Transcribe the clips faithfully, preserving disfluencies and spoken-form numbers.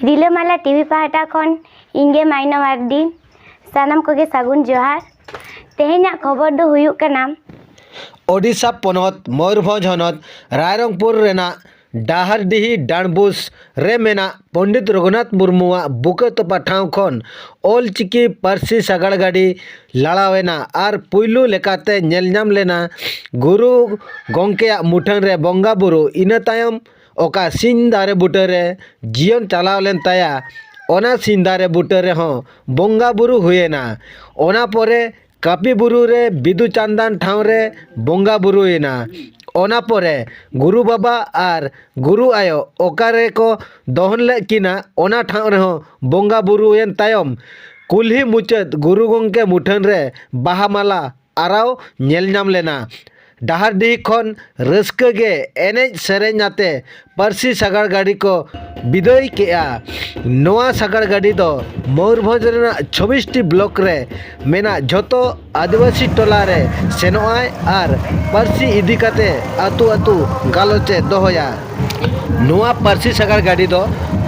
ᱨᱤᱞᱟᱹᱢᱟᱞᱟ ᱴᱤᱵᱷᱤ ᱯᱟᱦᱴᱟ ᱠᱷᱚᱱ ᱤᱧ ᱜᱮ ᱢᱟᱭᱱᱟ ᱢᱟᱨᱰᱤ᱾ ᱥᱟᱱᱟᱢ ᱠᱚᱜᱮ ᱥᱟᱹᱜᱩᱱ ᱡᱚᱦᱟᱨ᱾ ᱛᱮᱦᱮᱧᱟᱜ ᱠᱷᱚᱵᱚᱨ ᱫᱚ ᱦᱩᱭᱩᱜ ᱠᱟᱱᱟ, ᱳᱰᱤᱥᱟ ᱯᱚᱱᱚᱛ ᱢᱚᱭᱩᱨᱵᱷᱚᱸᱡᱽ ᱦᱚᱱᱚᱛ ᱨᱟᱭᱨᱚᱝᱯᱩᱨ ᱨᱮᱱᱟᱜ ᱰᱟᱦᱟᱨᱰᱤᱦᱤ ᱰᱟᱸᱰᱵᱩᱥ ᱨᱮ ᱢᱮᱱᱟᱜ ᱯᱚᱱᱰᱤᱛ ᱨᱚᱜᱷᱩᱱᱟᱛᱷ ᱢᱩᱨᱢᱩᱣᱟᱜ ᱵᱩᱠᱟᱹ ᱛᱚᱯᱟ ᱴᱷᱟᱶ ᱠᱷᱚᱱ ᱚᱞᱪᱤᱠᱤ ᱯᱟᱹᱨᱥᱤ ᱥᱟᱜᱟᱲ ᱜᱟᱹᱰᱤ ᱞᱟᱲᱟᱣᱮᱱᱟ ᱟᱨ ᱯᱩᱭᱞᱩ ᱞᱮᱠᱟᱛᱮ ᱧᱮᱞ ᱧᱟᱢ ᱞᱮᱱᱟ ᱜᱩᱨᱩ ᱜᱚᱢᱠᱮᱭᱟᱜ ᱢᱩᱴᱷᱟᱹᱱ ᱨᱮ ᱵᱚᱸᱜᱟ ᱵᱩᱨᱩ᱾ ᱤᱱᱟᱹ ᱛᱟᱭᱚᱢ ᱚᱠᱟ ᱥᱤᱧ ᱫᱟᱨᱮ ᱵᱩᱴᱟᱹ ᱨᱮ ᱡᱤᱭᱚᱱ ᱪᱟᱞᱟᱣ ᱞᱮᱱ ᱛᱟᱭᱟ, ᱚᱱᱟ ᱥᱤᱧ ᱫᱟᱨᱮ ᱵᱩᱴᱟᱹ ᱨᱮᱦᱚᱸ ᱵᱚᱸᱜᱟ ᱵᱩᱨᱩ ᱦᱩᱭᱮᱱᱟ᱾ ᱚᱱᱟ ᱯᱚᱨᱮ ᱠᱟᱹᱯᱤ ᱵᱩᱨᱩ ᱨᱮ ᱵᱤᱫᱩ ᱪᱟᱸᱫᱟᱱ ᱴᱷᱟᱶ ᱨᱮ ᱵᱚᱸᱜᱟ ᱵᱩᱨᱩᱭᱮᱱᱟ᱾ ᱚᱱᱟ ᱯᱚᱨᱮ ᱜᱩᱨᱩ ᱵᱟᱵᱟ ᱟᱨ ᱜᱩᱨᱩ ᱟᱭᱳ ᱚᱠᱟ ᱨᱮᱠᱚ ᱫᱚᱦᱚᱱ ᱞᱮᱫ ᱠᱤᱱᱟ, ᱚᱱᱟ ᱴᱷᱟᱶ ᱨᱮᱦᱚᱸ ᱵᱚᱸᱜᱟ ᱵᱩᱨᱩᱭᱮᱱ ᱛᱟᱭᱚᱢ, ᱠᱩᱞᱦᱤ ᱢᱩᱪᱟᱹᱫ ᱜᱩᱨᱩ ᱜᱚᱢᱠᱮ ᱢᱩᱴᱷᱟᱹᱱ ᱨᱮ ᱵᱟᱦᱟ ᱢᱟᱞᱟ ᱟᱨᱟᱣ ᱧᱮᱞ ᱧᱟᱢ ᱞᱮᱱᱟ᱾ ᱰᱟᱦᱟᱨᱰᱤᱦᱤ ᱠᱷᱚᱱ ᱨᱟᱹᱥᱠᱟᱹ ᱜᱮ ᱮᱱᱮᱡ ᱥᱮᱨᱮᱧ ᱟᱛᱮ ᱯᱟᱹᱨᱥᱤ ᱥᱟᱜᱟᱲ ᱜᱟᱹᱰᱤ ᱠᱚ ᱵᱤᱫᱟᱹᱭ ᱠᱮᱜᱼᱟ᱾ ᱱᱚᱣᱟ ᱥᱟᱜᱟᱲ ᱜᱟᱹᱰᱤ ᱫᱚ ᱢᱚᱭᱩᱨᱵᱷᱚᱸᱡᱽ ᱨᱮᱱᱟᱜ ᱪᱷᱚᱵᱵᱤᱥ ᱴᱤ ᱵᱞᱚᱠ ᱨᱮ ᱢᱮᱱᱟᱜ ᱡᱷᱚᱛᱚ ᱟᱹᱫᱤᱵᱟᱹᱥᱤ ᱴᱚᱞᱟ ᱨᱮ ᱥᱮᱱᱚᱜᱼᱟᱭ ᱟᱨ ᱯᱟᱹᱨᱥᱤ ᱤᱫᱤ ᱠᱟᱛᱮ ᱟᱹᱛᱩ ᱟᱹᱛᱩ ᱜᱟᱞᱚᱪ ᱮ ᱫᱚᱦᱚᱭᱟ᱾ ᱱᱚᱣᱟ ᱯᱟᱹᱨᱥᱤ ᱥᱟᱜᱟᱲ ᱜᱟᱹᱰᱤ ᱫᱚ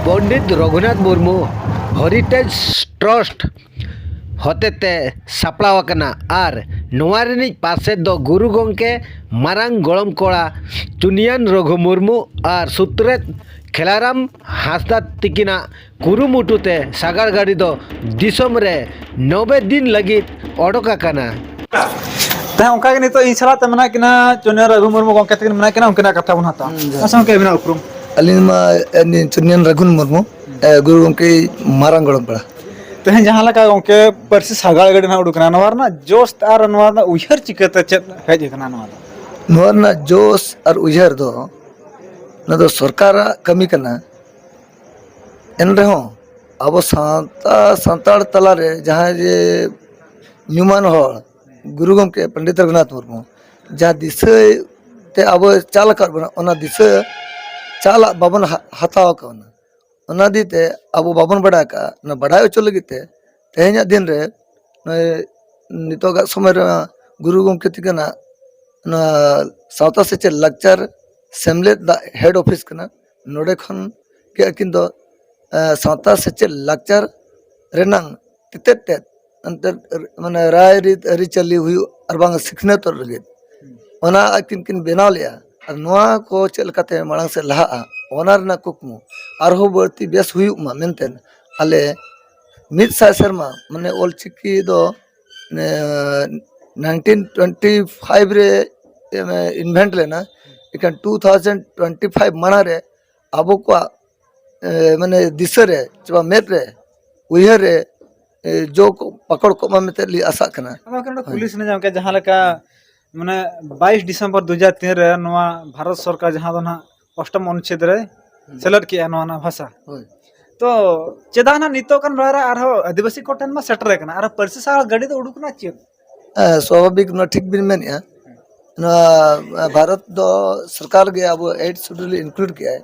ᱯᱚᱱᱰᱤᱛ ᱨᱚᱜᱷᱩᱱᱟᱛᱷ ᱢᱩᱨᱢᱩ ᱦᱮᱨᱤᱴᱮᱡᱽ ᱴᱨᱟᱥᱴ ᱦᱚᱛᱮᱛᱮ ᱥᱟᱯᱲᱟᱣ ᱟᱠᱟᱱᱟ ᱟᱨ ᱱᱚᱣᱟ ᱨᱤᱱᱤᱡ ᱯᱟᱨᱥᱮᱛ ᱫᱚ ᱜᱩᱨᱩ ᱜᱚᱢᱠᱮ, ᱢᱟᱨᱟᱝ ᱜᱚᱲᱚᱢ ᱠᱚᱲᱟ ᱪᱩᱱᱭᱟᱱ ᱨᱚᱜᱷᱩ ᱢᱩᱨᱢᱩ ᱟᱨ ᱥᱩᱛᱨᱮᱛ ᱠᱷᱮᱞᱟᱨᱟᱢ ᱦᱟᱸᱥᱫᱟ ᱛᱤᱠᱤᱱᱟᱜ ᱠᱩᱨᱩᱢᱩᱴᱩ ᱛᱮ ᱥᱟᱜᱟᱲ ᱜᱟᱹᱰᱤ ᱫᱚ ᱫᱤᱥᱚᱢ ᱨᱮ ᱱᱚᱵᱮ ᱫᱤᱱ ᱞᱟᱹᱜᱤᱫ ᱚᱰᱚᱠ ᱟᱠᱟᱱᱟ᱾ ᱛᱟᱦᱮᱸ ᱚᱱᱠᱟ ᱜᱮ ᱱᱤᱛᱚᱜ ᱤᱧ ᱥᱟᱞᱟᱜ ᱛᱮ ᱢᱮᱱᱟᱜ ᱠᱤᱱᱟ ᱪᱩᱱᱭᱟᱱ ᱨᱚᱜᱷᱩ ᱢᱩᱨᱢᱩ ᱜᱚᱢᱠᱮ ᱛᱟᱹᱠᱤᱱ ᱢᱮᱱᱟᱜ ᱠᱤᱱᱟ, ᱩᱱᱠᱤᱱᱟᱜ ᱠᱟᱛᱷᱟ ᱵᱚᱱ ᱦᱟᱛᱟᱣᱟ᱾ ᱦᱩᱸ, ᱡᱚᱦᱟᱨ᱾ ᱟᱪᱪᱷᱟ, ᱜᱚᱢᱠᱮ, ᱟᱹᱵᱤᱱᱟᱜ ᱩᱯᱨᱩᱢ? ᱟᱹᱞᱤᱧ ᱢᱟ, ᱮ, ᱪᱩᱱᱭᱟᱱ ᱨᱚᱜᱷᱩ ᱢᱩᱨᱢᱩ, ᱮ, ᱜᱩᱨᱩ ᱜᱚᱢᱠᱮ ᱢᱟᱨᱟᱝ ᱜᱚᱲᱚᱢ ᱠᱚᱲᱟ᱾ ᱛᱮᱦᱮᱧ ᱡᱟᱦᱟᱸ ᱞᱮᱠᱟ ᱜᱚᱢᱠᱮ ᱯᱟᱹᱨᱥᱤ ᱥᱟᱜᱟᱲ ᱜᱟᱹᱰᱤ ᱱᱟᱦᱟᱜ ᱩᱰᱩᱠ ᱮᱱᱟ, ᱱᱚᱣᱟ ᱨᱮᱱᱟᱜ ᱡᱚᱥ ᱟᱨ ᱱᱚᱣᱟ ᱨᱮᱱᱟᱜ ᱩᱭᱦᱟᱹᱨ ᱪᱤᱠᱟᱹᱛᱮ ᱪᱮᱫ ᱦᱮᱡ ᱟᱠᱟᱱᱟ ᱱᱚᱣᱟ ᱫᱚ? ᱱᱚᱣᱟ ᱨᱮᱱᱟᱜ ᱡᱚᱥ ᱟᱨ ᱩᱭᱦᱟᱹᱨ ᱫᱚ, ᱱᱚᱣᱟ ᱫᱚ ᱥᱚᱨᱠᱟᱨᱟᱜ ᱠᱟᱹᱢᱤ ᱠᱟᱱᱟ᱾ ᱮᱱ ᱨᱮᱦᱚᱸ ᱟᱵᱚ ᱥᱟᱶᱛᱟ, ᱥᱟᱱᱛᱟᱲ ᱛᱟᱞᱟᱨᱮ ᱡᱟᱦᱟᱸᱭ ᱡᱮ ᱧᱩᱢᱟᱱ ᱦᱚᱲ ᱜᱩᱨᱩ ᱜᱚᱢᱠᱮ ᱯᱚᱱᱰᱤᱛ ᱨᱚᱜᱷᱩᱱᱟᱛᱷ ᱢᱩᱨᱢᱩ ᱡᱟᱦᱟᱸ ᱫᱤᱥᱟᱹᱭ ᱛᱮ ᱟᱵᱚ ᱪᱟᱞ ᱟᱠᱟᱫ ᱵᱚᱱᱟ, ᱚᱱᱟ ᱫᱤᱥᱟᱹ ᱪᱟᱞᱟᱜ ᱵᱟᱵᱚᱱ ᱦᱟ-, ᱦᱟᱛᱟᱣ ᱟᱠᱟᱫ ᱚᱱᱟ᱾ ᱚᱱᱟ ᱤᱫᱤ ᱛᱮ ᱟᱵᱚ ᱵᱟᱵᱚᱱ ᱵᱟᱰᱟᱭ ᱟᱠᱟᱫᱼᱟ, ᱚᱱᱟ ᱵᱟᱰᱟᱭ ᱦᱚᱪᱚ ᱞᱟᱹᱜᱤᱫ ᱛᱮ ᱛᱮᱦᱮᱧᱟᱜ ᱫᱤᱱ ᱨᱮ ᱱᱚᱜᱼᱚᱭ ᱱᱤᱛᱚᱜᱟᱜ ᱥᱚᱢᱚᱭ ᱨᱮ ᱜᱩᱨᱩ ᱜᱚᱢᱠᱮ ᱛᱤᱠᱤᱱᱟᱜ ᱱᱚᱣᱟ ᱥᱟᱶᱛᱟ ᱥᱮᱪᱮᱫ ᱞᱟᱠᱪᱟᱨ ᱥᱮᱢᱞᱮᱫ ᱫᱟᱜ ᱦᱮᱰ ᱚᱯᱷᱤᱥ ᱠᱟᱱᱟ᱾ ᱱᱚᱰᱮ ᱠᱷᱚᱱ ᱜᱮ ᱟᱹᱠᱤᱱ ᱫᱚ ᱥᱟᱶᱛᱟ ᱥᱮᱪᱮᱫ ᱞᱟᱠᱪᱟᱨ ᱨᱮᱱᱟᱝ ᱛᱮᱛᱮᱫ ᱛᱮᱫ ᱮᱱᱛᱮᱫ ᱢᱟᱱᱮ ᱨᱟᱭ ᱨᱤᱛ ᱟᱹᱨᱤᱪᱟᱹᱞᱤ ᱦᱩᱭᱩᱜ ᱟᱨ ᱵᱟᱝ ᱥᱤᱠᱷᱱᱟᱹᱛᱚᱜ ᱞᱟᱹᱜᱤᱫ ᱚᱱᱟ ᱟᱹᱠᱤᱱ ᱠᱤᱱ ᱵᱮᱱᱟᱣ ᱞᱮᱜᱼᱟ᱾ ᱟᱨ ᱱᱚᱣᱟ ᱠᱚ ᱪᱮᱫ ᱞᱮᱠᱟᱛᱮ ᱢᱟᱲᱟᱝ ᱥᱮᱫ ᱞᱟᱦᱟᱜᱼᱟ, ᱚᱱᱟ ᱨᱮᱱᱟᱜ ᱠᱩᱠᱢᱩ ᱟᱨᱦᱚᱸ ᱵᱟᱹᱲᱛᱤ ᱵᱮᱥ ᱦᱩᱭᱩᱜ ᱢᱟ ᱢᱮᱱᱛᱮ ᱟᱞᱮ ᱢᱤᱫ ᱥᱟᱭ ᱥᱮᱨᱢᱟ ᱢᱟᱱᱮ ᱚᱞᱪᱤᱠᱤ ᱫᱚ ᱱᱟᱭᱤᱱᱴᱤᱱ ᱴᱩᱭᱮᱱᱴᱤ ᱯᱷᱟᱭᱤᱵᱷ ᱨᱮ ᱤᱱᱵᱷᱮᱱᱴ ᱞᱮᱱᱟ᱾ ᱮᱱᱠᱷᱟᱱ ᱴᱩ ᱛᱷᱟᱣᱡᱮᱱᱰ ᱴᱩᱭᱮᱱᱴᱤ ᱯᱷᱟᱭᱤᱵᱷ ᱢᱟᱲᱟᱝ ᱨᱮ ᱟᱵᱚ ᱠᱚᱣᱟᱜ ᱮ, ᱢᱟᱱᱮ ᱫᱤᱥᱟᱹ ᱨᱮ ᱪᱮ ᱵᱟᱝ ᱢᱮᱫ ᱨᱮ ᱩᱭᱦᱟᱹᱨ ᱨᱮ ᱮ, ᱡᱚ ᱠᱚ ᱯᱟᱠᱚᱲ ᱠᱚᱜ ᱢᱟ ᱢᱮᱱᱛᱮ ᱞᱤᱧ ᱟᱥᱟᱜ ᱠᱟᱱᱟ᱾ ᱟᱫᱚ ᱜᱚᱢᱠᱮ, ᱱᱚᱰᱮ ᱦᱳᱭ᱾ ᱠᱩᱞᱤ ᱥᱟᱱᱟᱧᱟ ᱜᱚᱢᱠᱮ, ᱡᱟᱦᱟᱸ ᱞᱮᱠᱟ ᱢᱟᱱᱮ ᱵᱟᱭᱤᱥ ᱰᱤᱥᱮᱢᱵᱚᱨ ᱫᱩ ᱦᱟᱡᱟᱨ ᱛᱤᱱ ᱨᱮ ᱱᱚᱣᱟ ᱵᱷᱟᱨᱚᱛ ᱥᱚᱨᱠᱟᱨ ᱡᱟᱦᱟᱸ ᱫᱚ ᱱᱟᱦᱟᱜ ᱚᱥᱴᱚᱢ ᱚᱱᱩᱪᱪᱷᱮᱫ ᱨᱮ ᱦᱩᱸ᱾ ᱥᱮᱞᱮᱫ ᱠᱮᱜᱼᱟ ᱱᱚᱣᱟ ᱨᱮᱱᱟᱜ ᱵᱷᱟᱥᱟ᱾ ᱦᱳᱭ᱾ ᱛᱚ ᱪᱮᱫᱟᱜ ᱱᱟᱦᱟᱜ ᱱᱤᱛᱚᱜ ᱠᱟᱱ ᱵᱮᱲᱟ ᱨᱮ ᱟᱨᱦᱚᱸ ᱟᱹᱫᱤᱵᱟᱹᱥᱤ ᱠᱚ ᱴᱷᱮᱱ ᱢᱟ ᱥᱮᱴᱮᱨ ᱟᱠᱟᱱᱟ, ᱟᱨᱦᱚᱸ ᱯᱟᱹᱨᱥᱤ ᱥᱟᱶ ᱜᱟᱹᱰᱤ ᱫᱚ ᱩᱰᱩᱠ ᱮᱱᱟ ᱪᱮᱫ? ᱦᱮᱸ, ᱥᱣᱟᱵᱷᱟᱵᱤᱠ, ᱱᱚᱣᱟ ᱴᱷᱤᱠ ᱵᱤᱱ ᱢᱮᱱᱮᱫᱼᱟ᱾ ᱱᱚᱣᱟ ᱵᱷᱟᱨᱚᱛ ᱫᱚ ᱥᱚᱨᱠᱟᱨ ᱜᱮ ᱟᱵᱚ ᱮᱭᱤᱴ ᱥᱤᱰᱩᱞ ᱤᱱᱠᱞᱩᱰ ᱠᱮᱜᱼᱟᱭ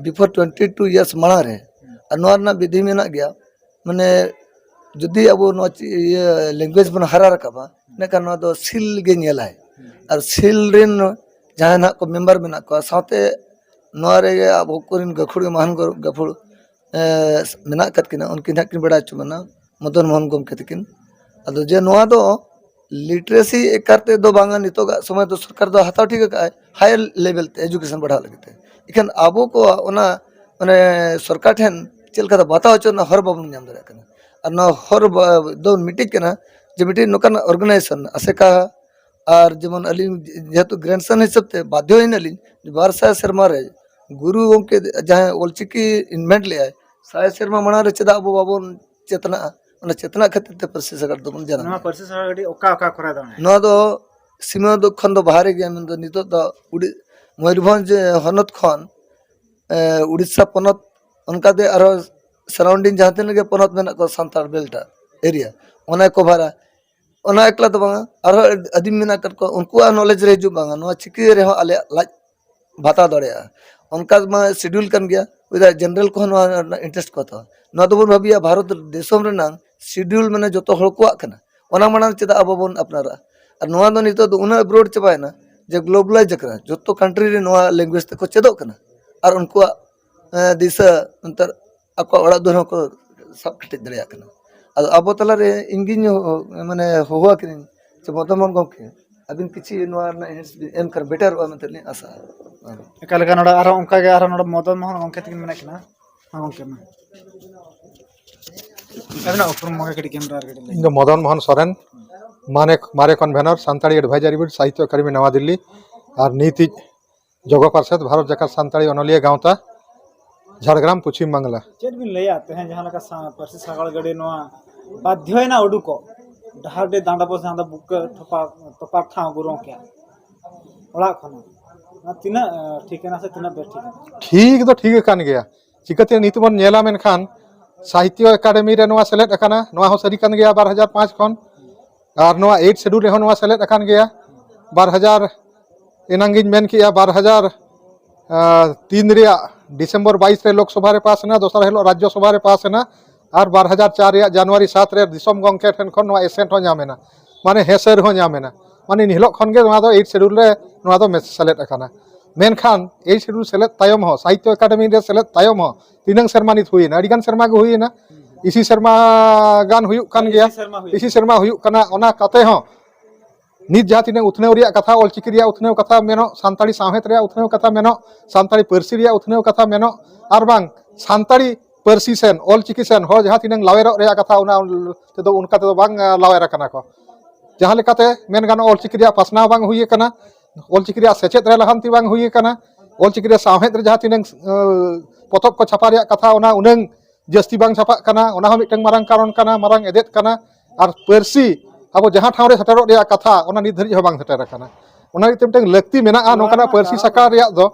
ᱵᱤᱯᱷᱳᱨ ᱴᱩᱭᱮᱱᱴᱤ ᱴᱩ ᱤᱭᱟᱨᱥ ᱢᱟᱲᱟᱝ ᱨᱮ᱾ ᱟᱨ ᱱᱚᱣᱟ ᱨᱮᱱᱟᱜ ᱵᱤᱫᱷᱤ ᱢᱮᱱᱟᱜ ᱜᱮᱭᱟ, ᱢᱟᱱᱮ ᱡᱩᱫᱤ ᱟᱵᱚ ᱱᱚᱣᱟ ᱪᱮ-, ᱤᱭᱟᱹ ᱞᱮᱝᱜᱩᱭᱮᱡᱽ ᱵᱚᱱ ᱦᱟᱨᱟ ᱨᱟᱠᱟᱵᱟ, ᱤᱱᱟᱹᱠᱷᱟᱱ ᱱᱚᱣᱟ ᱫᱚ ᱥᱤᱞ ᱜᱮ ᱧᱮᱞᱟᱭ᱾ ᱟᱨ ᱥᱤᱞ ᱨᱮᱱ ᱡᱟᱦᱟᱸᱭ ᱱᱟᱦᱟᱜ ᱠᱚ ᱢᱮᱢᱵᱟᱨ ᱢᱮᱱᱟᱜ ᱠᱚᱣᱟ, ᱥᱟᱶᱛᱮ ᱱᱚᱣᱟ ᱨᱮᱜᱮ ᱟᱵᱚ ᱠᱚᱨᱮᱱ ᱜᱟᱹᱠᱷᱩᱲ ᱢᱟᱦᱟᱱ ᱜᱟᱹᱠᱷᱩᱲ ᱮ, ᱢᱮᱱᱟᱜ ᱟᱠᱟᱫ ᱠᱤᱱᱟ, ᱩᱱᱠᱤᱱ ᱦᱟᱸᱜ ᱠᱤᱱ ᱵᱟᱲᱟᱭ ᱦᱚᱪᱚ ᱵᱚᱱᱟ, ᱢᱚᱫᱚᱱ ᱢᱳᱦᱚᱱ ᱜᱚᱢᱠᱮ ᱛᱟᱹᱠᱤᱱ᱾ ᱟᱫᱚ ᱡᱮ ᱱᱚᱣᱟ ᱫᱚ ᱞᱤᱴᱟᱨᱮᱥᱤ ᱮᱠᱟᱨ ᱛᱮ ᱫᱚ ᱵᱟᱝᱟ, ᱱᱤᱛᱚᱜᱟᱜ ᱥᱚᱢᱚᱭ ᱫᱚ ᱥᱚᱨᱠᱟᱨ ᱫᱚ ᱦᱟᱛᱟᱣ ᱴᱷᱤᱠ ᱟᱠᱟᱫᱼᱟᱭ ᱦᱟᱭᱟᱨ ᱞᱮᱵᱮᱞ ᱛᱮ ᱮᱡᱩᱠᱮᱥᱚᱱ ᱵᱟᱲᱦᱟᱣ ᱞᱟᱹᱜᱤᱫ ᱛᱮ᱾ ᱮᱱᱠᱷᱟᱱ ᱟᱵᱚ ᱠᱚᱣᱟᱜ ᱚᱱᱟ ᱢᱟᱱᱮ ᱥᱚᱨᱠᱟᱨ ᱴᱷᱮᱱ ᱪᱮᱫ ᱞᱮᱠᱟᱛᱮ ᱵᱟᱛᱟᱣ ᱦᱚᱪᱚ ᱨᱮᱱᱟᱜ ᱦᱚᱨ ᱵᱟᱵᱚᱱ ᱧᱟᱢ ᱫᱟᱲᱮᱭᱟᱜ ᱠᱟᱱᱟ᱾ ᱟᱨ ᱱᱚᱣᱟ ᱦᱚᱨ ᱵᱟ-, ᱫᱚ ᱢᱤᱫᱴᱤᱡ ᱠᱟᱱᱟ ᱡᱮ ᱢᱤᱫᱴᱤᱡ ᱱᱚᱝᱠᱟᱱᱟᱜ ᱚᱨᱜᱟᱱᱟᱭᱡᱮᱥᱚᱱ ᱟᱥᱮᱠᱟ ᱟᱨ ᱡᱮᱢᱚᱱ ᱟᱹᱞᱤᱧ ᱡᱮᱦᱮᱛᱩ ᱜᱨᱮᱱᱰᱥᱚᱱ ᱦᱤᱥᱟᱹᱵ ᱛᱮ ᱵᱟᱫᱽᱫᱷᱚᱭᱮᱱᱟᱞᱤᱧ ᱡᱮ ᱵᱟᱨ ᱥᱟᱭ ᱥᱮᱨᱢᱟ ᱨᱮ ᱜᱩᱨᱩ ᱜᱚᱢᱠᱮ ᱡᱟᱦᱟᱸᱭ ᱚᱞᱪᱤᱠᱤ ᱤᱱᱵᱷᱮᱱᱴ ᱞᱮᱜᱼᱟᱭ, ᱥᱟᱭ ᱥᱮᱨᱢᱟ ᱢᱟᱲᱟᱝ ᱨᱮ ᱪᱮᱫᱟᱜ ᱟᱵᱚ ᱵᱟᱵᱚᱱ ᱪᱮᱛᱱᱟᱜᱼᱟ? ᱚᱱᱟ ᱪᱮᱛᱱᱟᱜ ᱠᱷᱟᱹᱛᱤᱨ ᱛᱮ ᱯᱟᱹᱨᱥᱤ ᱥᱟᱜᱟᱲ ᱫᱚᱵᱚᱱ ᱡᱟᱱᱟᱢ ᱱᱚᱣᱟ ᱮᱫᱟ᱾ ᱯᱟᱹᱨᱥᱤ ᱥᱟᱜᱟᱲ ᱜᱟᱹᱰᱤ ᱚᱠᱟ ᱚᱠᱟ ᱠᱚᱨᱮ ᱫᱟᱬᱟᱭᱟ? ᱱᱚᱣᱟ ᱫᱚ ᱥᱤᱢᱟᱹ ᱫᱚ ᱠᱷᱚᱱ ᱫᱚ ᱵᱟᱦᱨᱮ ᱜᱮᱭᱟ, ᱢᱮᱱᱫᱚ ᱱᱤᱛᱚᱜ ᱫᱚ ᱩᱰᱤ-, ᱢᱚᱭᱩᱨᱵᱷᱚᱸᱡᱽ ᱦᱚᱱᱚᱛ ᱠᱷᱚᱱ, ᱮ, ᱩᱲᱤᱥᱥᱟ ᱯᱚᱱᱚᱛ, ᱚᱱᱠᱟᱛᱮ ᱟᱨᱦᱚᱸ ᱥᱟᱨᱟᱣᱩᱱᱰᱤᱝ ᱡᱟᱦᱟᱸ ᱛᱤᱱᱟᱹᱜ ᱜᱮ ᱯᱚᱱᱚᱛ ᱢᱮᱱᱟᱜ ᱠᱚᱣᱟ ᱥᱟᱱᱛᱟᱲ ᱵᱮᱞᱴ ᱮᱨᱤᱭᱟ, ᱚᱱᱟ ᱠᱚᱵᱷᱟᱨᱟ᱾ ᱚᱱᱟ ᱮᱠᱞᱟ ᱫᱚ ᱵᱟᱝᱟ, ᱟᱨᱦᱚᱸ ᱟᱹᱫᱤᱢ ᱢᱮᱱᱟᱜ ᱟᱠᱟᱫ ᱠᱚᱣᱟ, ᱩᱱᱠᱩᱣᱟᱜ ᱱᱚᱞᱮᱡᱽ ᱨᱮ ᱦᱤᱡᱩᱜ ᱵᱟᱝᱟ, ᱱᱚᱣᱟ ᱪᱤᱠᱤ ᱨᱮᱦᱚᱸ ᱟᱞᱮᱭᱟᱜ ᱞᱟᱡ ᱵᱷᱟᱛᱟᱣ ᱫᱟᱲᱮᱭᱟᱜᱼᱟ᱾ ᱚᱱᱠᱟ ᱢᱟ ᱥᱤᱰᱤᱭᱩᱞ ᱠᱟᱱ ᱜᱮᱭᱟ, ᱪᱮᱫᱟᱜ ᱡᱮᱱᱟᱨᱮᱞ ᱠᱚᱦᱚᱸ ᱱᱚᱣᱟ ᱨᱮᱱᱟᱜ ᱤᱱᱴᱟᱨᱮᱥᱴ ᱠᱚ ᱦᱟᱛᱟᱣᱟ᱾ ᱱᱚᱣᱟ ᱫᱚᱵᱚᱱ ᱵᱷᱟᱹᱵᱤᱭᱟ ᱵᱷᱟᱨᱚᱛ ᱫᱤᱥᱚᱢ ᱨᱮᱱᱟᱝ ᱥᱤᱰᱤᱭᱩᱞ ᱢᱟᱱᱮ ᱡᱚᱛᱚ ᱦᱚᱲ ᱠᱚᱣᱟᱜ ᱠᱟᱱᱟ, ᱚᱱᱟ ᱢᱟᱲᱟᱝ ᱪᱮᱫᱟᱜ ᱟᱵᱚ ᱵᱚᱱ ᱟᱯᱱᱟᱨᱟ? ᱟᱨ ᱱᱚᱣᱟ ᱫᱚ ᱱᱤᱛᱚᱜ ᱫᱚ ᱩᱱᱟᱹᱜ ᱵᱨᱚᱰ ᱪᱟᱵᱟᱭᱮᱱᱟ ᱡᱮ ᱜᱞᱳᱵᱟᱞᱟᱭᱤᱡᱽ ᱟᱠᱟᱱᱟ, ᱡᱚᱛᱚ ᱠᱟᱱᱴᱨᱤ ᱨᱮ ᱱᱚᱣᱟ ᱞᱮᱝᱜᱩᱭᱮᱡᱽ ᱛᱮᱠᱚ ᱪᱮᱫᱚᱜ ᱠᱟᱱᱟ᱾ ᱟᱨ ᱩᱱᱠᱩᱣᱟᱜ, ᱮ, ᱫᱤᱥᱟᱹ ᱱᱮᱛᱟᱨ ᱟᱠᱚᱣᱟᱜ ᱚᱲᱟᱜ ᱫᱩᱣᱟᱹᱨ ᱦᱚᱸᱠᱚ ᱥᱟᱵ ᱠᱮᱴᱮᱡ ᱫᱟᱲᱮᱭᱟᱜ ᱠᱟᱱᱟ᱾ ᱟᱫᱚ ᱟᱵᱚ ᱛᱟᱞᱟᱨᱮ ᱤᱧᱜᱤᱧ ᱦᱚ-, ᱢᱟᱱᱮ ᱦᱚᱦᱚᱣᱟ ᱠᱤᱱᱟᱹᱧ ᱡᱮ ᱢᱚᱫᱚᱱ ᱢᱳᱦᱚᱱ ᱜᱚᱢᱠᱮ, ᱟᱹᱵᱤᱱ ᱠᱤᱪᱷᱤ ᱱᱚᱣᱟ ᱨᱮᱱᱟᱜ hints ᱵᱤᱱ ᱮᱢ ᱠᱷᱟᱱ ᱵᱮᱴᱟᱨᱚᱜᱼᱟ ᱢᱮᱱᱛᱮ ᱞᱤᱧ ᱟᱥᱟᱜᱼᱟ᱾ ᱮᱠᱟᱞ ᱜᱮ ᱱᱚᱰᱮ ᱟᱨᱦᱚᱸ ᱚᱱᱠᱟ ᱜᱮ ᱟᱨᱦᱚᱸ ᱱᱚᱰᱮ ᱢᱚᱫᱚᱱ ᱢᱳᱦᱚᱱ ᱜᱚᱢᱠᱮ ᱛᱟᱹᱠᱤᱱ ᱢᱮᱱᱟᱜ ᱠᱤᱱᱟ᱾ ᱦᱮᱸ ᱜᱚᱢᱠᱮ, ᱢᱟ ᱟᱹᱵᱤᱱᱟᱜ ᱩᱯᱨᱩᱢ ᱢᱟ ᱠᱟᱹᱴᱤᱡ ᱠᱮᱢᱨᱟ ᱨᱮ ᱠᱟᱹᱴᱤᱡ ᱞᱟᱹᱭ ᱤᱧ ᱫᱚ ᱢᱚᱫᱚᱱ ᱢᱳᱦᱚᱱ ᱥᱚᱨᱮᱱ, ᱢᱟᱱᱮ ᱢᱟᱨᱮ convenor, Santali advisory board, Sahitya Akademi, ᱱᱟᱣᱟ ᱫᱤᱞᱞᱤ, ᱟᱨ ᱱᱤᱛᱤᱡ ᱡᱚᱜᱚ ᱯᱟᱨᱥᱮᱫ, ᱵᱷᱟᱨᱚᱛ ᱡᱟᱠᱟᱛ ᱥᱟᱱᱛᱟᱲᱤ ᱚᱱᱚᱞᱤᱭᱟᱹ ᱜᱟᱶᱛᱟ, ᱡᱷᱟᱲᱜᱨᱟᱢ, ᱯᱚᱪᱷᱤᱢ ᱵᱟᱝᱞᱟ᱾ ᱪᱮᱫ ᱵᱤᱱ ᱞᱟᱹᱭᱟ, ᱛᱮᱦᱮᱧ ᱡᱟᱦᱟᱸ ᱞᱮᱠᱟ ᱥᱟ-, ᱯᱟᱹᱨᱥᱤ ᱥᱟᱜᱟᱲ ᱜᱟᱹᱰᱤ ᱱᱚᱣᱟ ᱵᱟᱫᱽᱫᱷᱚᱭᱮᱱᱟ ᱩᱰᱩᱠᱚᱜ, ᱰᱟᱦᱟᱨᱰᱤ ᱰᱟᱸᱰᱟ ᱵᱚᱥ ᱡᱟᱦᱟᱸ ᱫᱚ ᱵᱩᱠᱟᱹ ᱛᱚᱯᱟ, ᱛᱚᱯᱟ ᱴᱷᱟᱶ ᱜᱩᱨᱩ ᱜᱚᱢᱠᱮ ᱚᱲᱟᱜ ᱠᱷᱚᱱᱟᱜ, ᱱᱚᱣᱟ ᱛᱤᱱᱟᱹᱜ, ᱮ, ᱴᱷᱤᱠ ᱮᱱᱟ ᱥᱮ ᱛᱤᱱᱟᱹᱜ ᱵᱮ ᱴᱷᱤᱠ ᱮᱱᱟ? ᱴᱷᱤᱠ ᱫᱚ ᱴᱷᱤᱠ ᱟᱠᱟᱱ ᱜᱮᱭᱟ᱾ ᱪᱤᱠᱟᱹᱛᱮ ᱱᱤᱛ ᱵᱚᱱ ᱧᱮᱞᱟ, ᱢᱮᱱᱠᱷᱟᱱ ᱥᱟᱦᱤᱛᱛᱚ ᱮᱠᱟᱰᱮᱢᱤ ᱨᱮ ᱱᱚᱣᱟ ᱥᱮᱞᱮᱫ ᱟᱠᱟᱱᱟ, ᱱᱚᱣᱟ ᱦᱚᱸ ᱥᱟᱹᱨᱤ ᱠᱟᱱ ᱜᱮᱭᱟ ᱵᱟᱨ ᱦᱟᱡᱟᱨ ᱯᱟᱸᱪ ᱠᱷᱚᱱ᱾ ᱟᱨ ᱱᱚᱣᱟ ᱮᱭᱤᱴ ᱥᱮᱰᱩᱞ ᱨᱮᱦᱚᱸ ᱱᱚᱣᱟ ᱥᱮᱞᱮᱫ ᱟᱠᱟᱱ ᱜᱮᱭᱟ᱾ ᱵᱟᱨ ᱦᱟᱡᱟᱨ, ᱮᱱᱟᱝ ᱜᱤᱧ ᱢᱮᱱ ᱠᱮᱜᱼᱟ, ᱵᱟᱨ ᱦᱟᱡᱟᱨ ᱛᱤᱱ ᱨᱮᱭᱟᱜ ᱰᱤᱥᱮᱢᱵᱚᱨ ᱵᱟᱭᱤᱥ ᱨᱮ ᱞᱳᱠᱥᱚᱵᱷᱟ ᱨᱮ ᱯᱟᱥ ᱮᱱᱟ, ᱫᱚᱥᱟᱨ ᱦᱤᱞᱳᱜ ᱨᱟᱡᱽᱡᱚ ᱥᱚᱵᱷᱟ ᱨᱮ ᱯᱟᱥ ᱮᱱᱟ, ᱟᱨ ᱵᱟᱨ ᱦᱟᱡᱟᱨ ᱪᱟᱨ ᱨᱮᱭᱟᱜ ᱡᱟᱱᱩᱣᱟᱨᱤ ᱥᱟᱛ ᱨᱮ ᱫᱤᱥᱚᱢ ᱜᱚᱢᱠᱮ ᱴᱷᱮᱱ ᱠᱷᱚᱱ ᱱᱚᱣᱟ ᱮᱥᱮᱱᱴ ᱦᱚᱸ ᱧᱟᱢ ᱮᱱᱟ, ᱢᱟᱱᱮ ᱦᱮᱸᱥᱟᱹᱨ ᱦᱚᱸ ᱧᱟᱢ ᱮᱱᱟ᱾ ᱢᱟᱱᱮ ᱮᱱ ᱦᱤᱞᱳᱜ ᱠᱷᱚᱱ ᱜᱮ ᱱᱚᱣᱟ ᱫᱚ ᱮᱭᱤᱴ ᱥᱮᱰᱩᱞ ᱨᱮ ᱱᱚᱣᱟ ᱫᱚ ᱢᱮᱥ-, ᱥᱮᱞᱮᱫ ᱟᱠᱟᱱᱟ᱾ ᱢᱮᱱᱠᱷᱟᱱ ᱮᱭᱤᱴ ᱥᱮᱰᱩᱞ ᱥᱮᱞᱮᱫ ᱛᱟᱭᱚᱢ ᱦᱚᱸ, ᱥᱟᱦᱤᱛᱛᱚ ᱮᱠᱟᱰᱮᱢᱤ ᱨᱮ ᱥᱮᱞᱮᱫ ᱛᱟᱭᱚᱢ ᱦᱚᱸ ᱛᱤᱱᱟᱹᱝ ᱥᱮᱨᱢᱟ ᱱᱤᱛ ᱦᱩᱭᱮᱱᱟ? ᱟᱹᱰᱤᱜᱟᱱ ᱥᱮᱨᱢᱟ ᱜᱮ ᱦᱩᱭᱮᱱᱟ, ᱤᱥᱤ ᱥᱮᱨᱢᱟ ᱜᱟᱱ ᱦᱩᱭᱩᱜ ᱠᱟᱱ ᱜᱮᱭᱟ᱾ ᱤᱥᱤ ᱥᱮᱨᱢᱟ ᱦᱩᱭ ᱤᱥᱤ ᱥᱮᱨᱢᱟ ᱦᱩᱭᱩᱜ ᱠᱟᱱᱟ, ᱚᱱᱟ ᱠᱟᱛᱮ ᱦᱚᱸ ᱱᱤᱛ ᱡᱟᱦᱟᱸ ᱛᱤᱱᱟᱹᱜ ᱩᱛᱱᱟᱹᱣ ᱨᱮᱭᱟᱜ ᱠᱟᱛᱷᱟ, ᱚᱞᱪᱤᱠᱤ ᱨᱮᱭᱟᱜ ᱩᱛᱱᱟᱹᱣ ᱠᱟᱛᱷᱟ ᱢᱮᱱᱚᱜ, ᱥᱟᱱᱛᱟᱲᱤ ᱥᱟᱶᱦᱮᱫ ᱨᱮᱭᱟᱜ ᱩᱛᱱᱟᱹᱣ ᱠᱟᱛᱷᱟ ᱢᱮᱱᱚᱜ, ᱥᱟᱱᱛᱟᱲᱤ ᱯᱟᱹᱨᱥᱤ ᱨᱮᱭᱟᱜ ᱩᱛᱱᱟᱹᱣ ᱠᱟᱛᱷᱟ ᱢᱮᱱᱚᱜ, ᱟᱨ ᱵᱟᱝ ᱥᱟᱱᱛᱟᱲᱤ ᱯᱟᱹᱨᱥᱤ ᱥᱮᱱ, ᱚᱞᱪᱤᱠᱤ ᱥᱮᱱ ᱦᱚᱲ ᱡᱟᱦᱟᱸ ᱛᱤᱱᱟᱹᱜ ᱞᱟᱣᱮᱨᱚᱜ ᱨᱮᱭᱟᱜ ᱠᱟᱛᱷᱟ, ᱚᱱᱟ ᱛᱮᱫᱚ ᱚᱱᱠᱟ ᱛᱮᱫᱚ ᱵᱟᱝ, ᱟ, ᱞᱟᱣᱮᱨ ᱟᱠᱟᱱᱟ ᱠᱚ᱾ ᱡᱟᱦᱟᱸ ᱞᱮᱠᱟᱛᱮ ᱢᱮᱱ ᱜᱟᱱᱚᱜᱼᱟ, ᱚᱞᱪᱤᱠᱤ ᱨᱮᱭᱟᱜ ᱯᱟᱥᱱᱟᱣ ᱵᱟᱝ ᱦᱩᱭ ᱟᱠᱟᱱᱟ, ᱚᱞᱪᱤᱠᱤ ᱨᱮᱭᱟᱜ ᱥᱮᱪᱮᱫ ᱨᱮ ᱞᱟᱦᱟᱱᱛᱤ ᱵᱟᱝ ᱦᱩᱭ ᱟᱠᱟᱱᱟ, ᱚᱞᱪᱤᱠᱤ ᱨᱮ ᱥᱟᱶᱦᱮᱫ ᱨᱮ ᱡᱟᱦᱟᱸ ᱛᱤᱱᱟᱹᱝ, ᱟ, ᱯᱚᱛᱚᱵ ᱠᱚ ᱪᱷᱟᱯᱟ ᱨᱮᱭᱟᱜ ᱠᱟᱛᱷᱟ, ᱚᱱᱟ ᱩᱱᱟᱹᱝ ᱡᱟᱹᱥᱛᱤ ᱵᱟᱝ ᱪᱷᱟᱯᱟᱜ ᱠᱟᱱᱟ, ᱚᱱᱟ ᱦᱚᱸ ᱢᱤᱫᱴᱟᱝ ᱢᱟᱨᱟᱝ ᱠᱟᱨᱚᱱ ᱠᱟᱱᱟ, ᱢᱟᱨᱟᱝ ᱮᱫᱮᱫ ᱠᱟᱱᱟ᱾ ᱟᱨ ᱯᱟᱹᱨᱥᱤ ᱟᱵᱚ ᱡᱟᱦᱟᱸ ᱴᱷᱟᱶ ᱨᱮ ᱥᱮᱴᱮᱨᱚᱜ ᱨᱮᱭᱟᱜ ᱠᱟᱛᱷᱟ, ᱚᱱᱟ ᱱᱤᱛ ᱫᱷᱟᱹᱨᱤᱡ ᱦᱚᱸ ᱵᱟᱝ ᱥᱮᱴᱮᱨ ᱟᱠᱟᱱᱟ᱾ ᱚᱱᱟ ᱤᱭᱟᱹᱛᱮ ᱢᱤᱫᱴᱟᱝ ᱞᱟᱹᱠᱛᱤ ᱢᱮᱱᱟᱜᱼᱟ ᱱᱚᱝᱠᱟᱱᱟᱜ ᱯᱟᱹᱨᱥᱤ ᱥᱟᱠᱟᱣ ᱨᱮᱭᱟᱜ ᱫᱚ,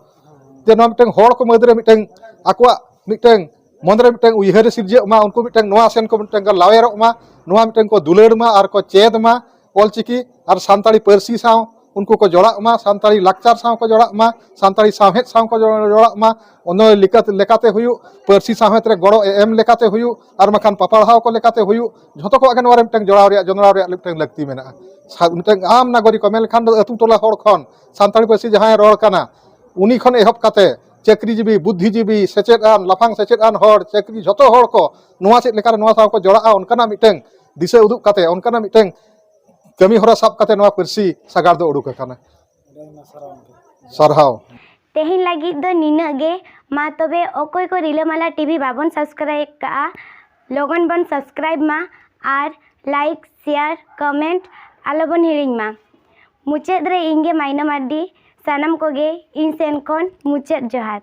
ᱡᱮ ᱱᱚᱣᱟ ᱢᱤᱫᱴᱟᱝ ᱦᱚᱲ ᱠᱚ ᱢᱩᱫᱽᱨᱮ ᱢᱤᱫᱴᱟᱝ ᱟᱠᱚᱣᱟᱜ ᱢᱤᱫᱴᱟᱝ ᱢᱚᱱᱮᱨᱮ ᱢᱤᱫᱴᱟᱝ ᱩᱭᱦᱟᱹᱨ ᱥᱤᱨᱡᱟᱹᱜ ᱢᱟ, ᱩᱱᱠᱩ ᱢᱤᱫᱴᱟᱝ ᱱᱚᱣᱟ ᱥᱮᱱ ᱠᱚ ᱢᱤᱫᱴᱟᱝ ᱠᱚ ᱞᱟᱣᱮᱨᱚᱜ ᱢᱟ, ᱱᱚᱣᱟ ᱢᱤᱫᱴᱟᱝ ᱠᱚ ᱫᱩᱞᱟᱹᱲ ᱢᱟ ᱟᱨ ᱠᱚ ᱪᱮᱫ ᱢᱟ ᱚᱞᱪᱤᱠᱤ, ᱟᱨ ᱥᱟᱱᱛᱟᱲᱤ ᱯᱟᱹᱨᱥᱤ ᱥᱟᱶ ᱩᱱᱠᱩ ᱠᱚ ᱡᱚᱲᱟᱜ ᱢᱟ, ᱥᱟᱱᱛᱟᱲᱤ ᱞᱟᱠᱪᱟᱨ ᱥᱟᱶ ᱠᱚ ᱡᱚᱲᱟᱜ ᱢᱟ, ᱥᱟᱱᱛᱟᱲᱤ ᱥᱟᱶᱦᱮᱫ ᱥᱟᱶ ᱠᱚ ᱡᱚᱲᱟᱜ ᱢᱟ, ᱚᱱᱟ ᱞᱮᱠᱟᱛᱮ, ᱞᱮᱠᱟᱛᱮ ᱦᱩᱭᱩᱜ, ᱯᱟᱹᱨᱥᱤ ᱥᱟᱶᱦᱮᱫ ᱨᱮ ᱜᱚᱲᱚ ᱮᱢ ᱞᱮᱠᱟᱛᱮ ᱦᱩᱭᱩᱜ, ᱟᱨ ᱵᱟᱠᱷᱟᱱ ᱯᱟᱯᱟᱲᱦᱟᱣ ᱠᱚ ᱞᱮᱠᱟᱛᱮ ᱦᱩᱭᱩᱜ, ᱡᱷᱚᱛᱚ ᱠᱚᱣᱟᱜ ᱜᱮ ᱱᱚᱣᱟ ᱨᱮ ᱢᱤᱫᱴᱟᱝ ᱡᱚᱲᱟᱣ ᱨᱮᱭᱟᱜ, ᱡᱚᱱᱚᱲᱟᱣ ᱨᱮᱭᱟᱜ ᱢᱤᱫᱴᱟᱝ ᱞᱟᱹᱠᱛᱤ ᱢᱮᱱᱟᱜᱼᱟ᱾ ᱥᱟ-, ᱢᱤᱫᱴᱟᱝ ᱟᱢ ᱱᱟᱜᱚᱨᱤᱠ ᱠᱚ ᱢᱮᱱ ᱞᱮᱠᱷᱟᱱ ᱫᱚ ᱟᱹᱛᱩ ᱴᱚᱞᱟ ᱦᱚᱲ ᱠᱷᱚᱱ ᱥᱟᱱᱛᱟᱲᱤ ᱯᱟᱹᱨᱥᱤ ᱡᱟᱦᱟᱸᱭ ᱨᱚᱲ ᱠᱟᱱᱟ, ᱩᱱᱤ ᱠᱷᱚᱱ ᱮᱦᱚᱵ ᱠᱟᱛᱮ ᱪᱟᱹᱠᱨᱤᱡᱤᱵᱤ, ᱵᱩᱫᱽᱫᱷᱤᱡᱤᱵᱤ, ᱥᱮᱪᱮᱫ ᱟᱱ, ᱞᱟᱯᱷᱟᱝ ᱥᱮᱪᱮᱫ ᱟᱱ ᱦᱚᱲ, ᱪᱟᱹᱠᱨᱤ, ᱡᱷᱚᱛᱚ ᱦᱚᱲ ᱠᱚ ᱱᱚᱣᱟ ᱪᱮᱫ ᱞᱮᱠᱟᱨᱮ ᱱᱚᱣᱟ ᱥᱟᱶ ᱠᱚ ᱡᱚᱲᱟᱜᱼᱟ, ᱚᱱᱠᱟᱱᱟᱜ ᱢᱤᱫᱴᱟᱝ ᱫᱤᱥᱟᱹ ᱩᱫᱩᱜ ᱠᱟᱛᱮ, ᱚᱱᱠᱟᱱᱟᱜ ᱢᱤᱫᱴᱟᱝ ᱠᱟᱹᱢᱤ ᱦᱚᱨᱟ ᱥᱟᱵ ᱠᱟᱛᱮ ᱱᱚᱣᱟ ᱯᱟᱹᱨᱥᱤ ᱥᱟᱜᱟᱲ ᱫᱚ ᱩᱰᱩᱠ ᱟᱠᱟᱱᱟ᱾ ᱥᱟᱨᱦᱟᱣ᱾ ᱛᱮᱦᱮᱧ ᱞᱟᱹᱜᱤᱫ ᱫᱚ ᱱᱤᱱᱟᱹᱜ ᱜᱮ᱾ ᱢᱟ ᱛᱚᱵᱮ, ᱚᱠᱚᱭ ᱠᱚ ᱨᱤᱞᱟᱹᱢᱟᱞᱟ ᱴᱤᱵᱷᱤ ᱵᱟᱵᱚᱱ ᱥᱟᱵᱥᱠᱨᱟᱭᱤᱵ ᱠᱟᱜᱼᱟ, ᱞᱚᱜᱚᱱ ᱵᱚᱱ ᱥᱟᱵᱥᱠᱨᱟᱭᱤᱵ ᱢᱟ ᱟᱨ ᱞᱟᱭᱤᱠ, ᱥᱮᱭᱟᱨ, ᱠᱚᱢᱮᱱᱴ ᱟᱞᱚᱵᱚᱱ ᱦᱤᱲᱤᱧ ᱢᱟ᱾ ᱢᱩᱪᱟᱹᱫ ᱨᱮ ᱤᱧ ᱜᱮ ᱢᱟᱭᱱᱟ ᱢᱟᱨᱰᱤ, ᱥᱟᱱᱟᱢ ᱠᱚᱜᱮ ᱤᱧ ᱥᱮᱱ ᱠᱷᱚᱱ ᱢᱩᱪᱟᱹᱫ ᱡᱚᱦᱟᱨ᱾